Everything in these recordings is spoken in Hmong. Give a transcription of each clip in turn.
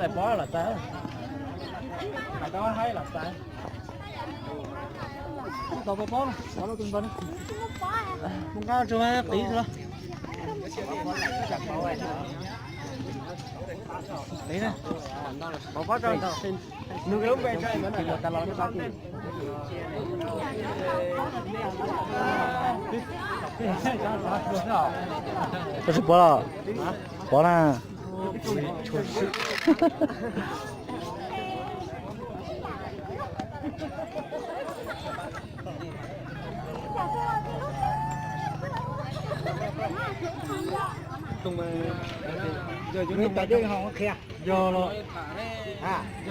Pob los txav, tau haib los txav. Tau pob pob, pob lauj tus ntawd. Mus nqa tso qiv tso. Qiv na. Pob pob tso. Nws lub npe tso. Koj tsis pom los? Pom na. Yog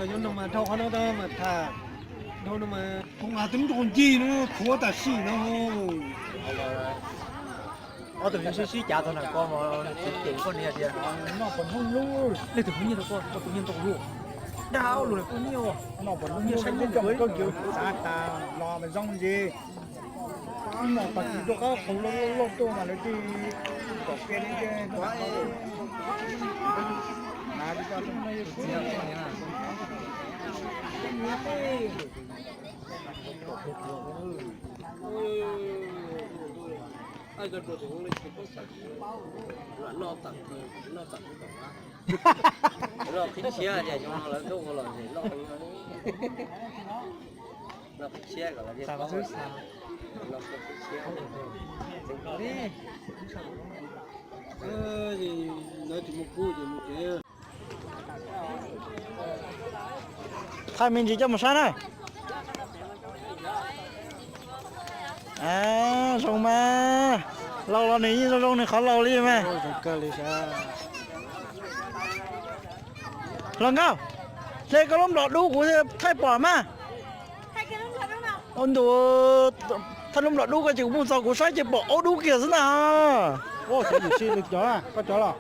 yuav noog mas dhau qhov no mas tham, dhau no mas kuv nqa tub nrog ncig no khuav tam sim no. Ob tug sib sib cav txog nram ko mas txiv ceem koj niam tias, noj pom hnub lub, leej twg kuv nyiag tau koj, koj kuv nyiag tau kuv lub. Dag lus koj nyiag, noj pom hnub lub saib nyiag koj, koj kiv xav tas los mas zoo ntsis. Noj pom txiv tuaj qab qhau loj loj tuaj mas lawv tij kom kiag li. Loj qhib tshiab tias xyoo no lawv tuaj ua los loj, loj qhib tshiab kom lawv tias, loj qhib tshiab. Lawv tsis muaj kub ces mus tsev. Thaij me ntsis coj mus saib na. Zoo mas, laus los nws yeej zoo zoo nws qhov laus li mas. Hluas nkauj, hle koj lub nplom dub kuv thaij pom mas. Ntu, thaij lub nplom dub ko ces kuv mus txog kuv saib ces pom aub dub kiag xwb na. Koj cov los?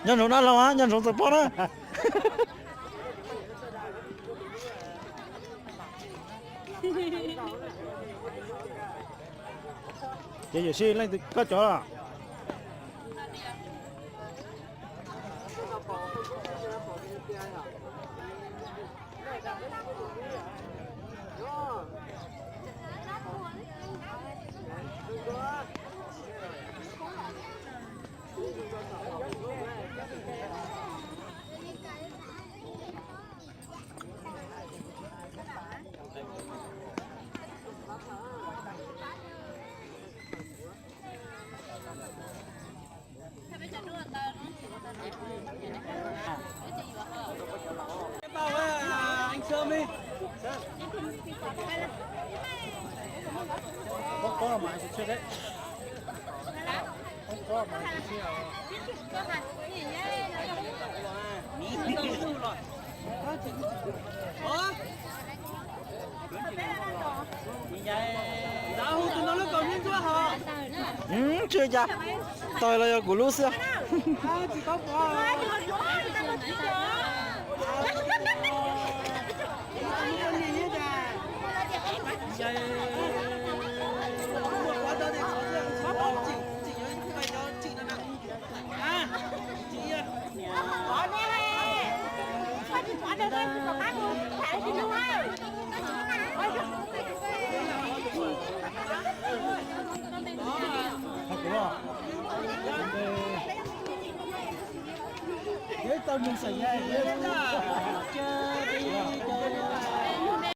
Nco ntsoov dab laug, nco ntsoov txawm pob na. Ces yawm sij leej twg koj cov los? Tsis ua cas, tawg los yog kuv lub xwb.